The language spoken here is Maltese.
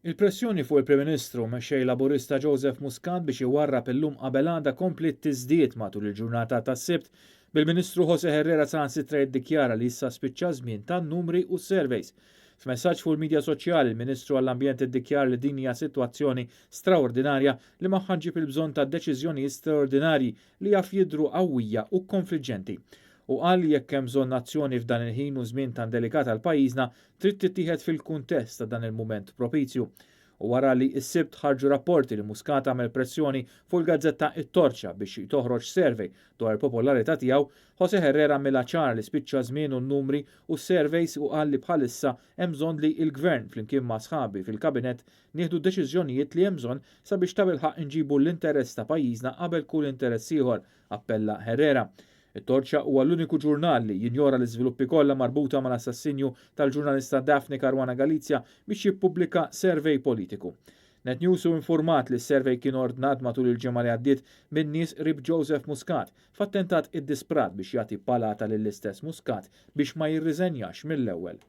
Il-pressjoni fuq il-Prim Ministru u Mexxej Laburista Joseph Muscat biex iwarrab illum qabel għada kompliet tiżdied matul il-ġurnata tas-Sibt, bil-Ministru José Herrera saħansitra jiddikjara li issa spiċċa żmien tan-numri u s-surveys. F'messaġġ fuq il-midja soċjali, il-Ministru għall-Ambjent iddikjara li din hija sitwazzjoni straordinarja li magħha ġġib il-bżonn ta' deċiżjonijiet straordinarji li jaf jidhru qawwija u konfliġġenti. Hu qal li jekk hemm bżonn azzjoni f'dan il-ħin u żmien tant delikat għal pajjiżna, trid tittieħed fil-kuntest ta' dan il-mument propizju. U wara li s-Sibt ħarġu rapporti li Muscat għamel pressjoni fuq il-gazzetta It-Torċa biex toħroġ survey dwar il-popolarità tiegħu, José Herrera għamilha ċara li spiċċa żmien u n-numri u s-surveys u qal li bħalissa hemm bżonn li l-Gvern flimkien ma' sħabi fil-Kabinett nieħdu deċiżjonijiet li hemm bżonn sabiex tabilħaqq inġibu l-interess ta' pajjiżna qabel kull interess ieħor, appella Herrera. It-Torċa huwa l-uniku ġurnal li jinjora l-iżviluppi kollha marbuta mal-assassinju tal-ġurnalista Daphne Caruana Galizia biex jippubblika survey politiku. Net News hu informat li s-survey kien ordnat matul il-ġimgħa li għaddiet minn nies qrib Joseph Muscat f'attentat iddisprat biex jagħti palata lill-istess Muscat biex ma jirriżenjax mill-ewwel.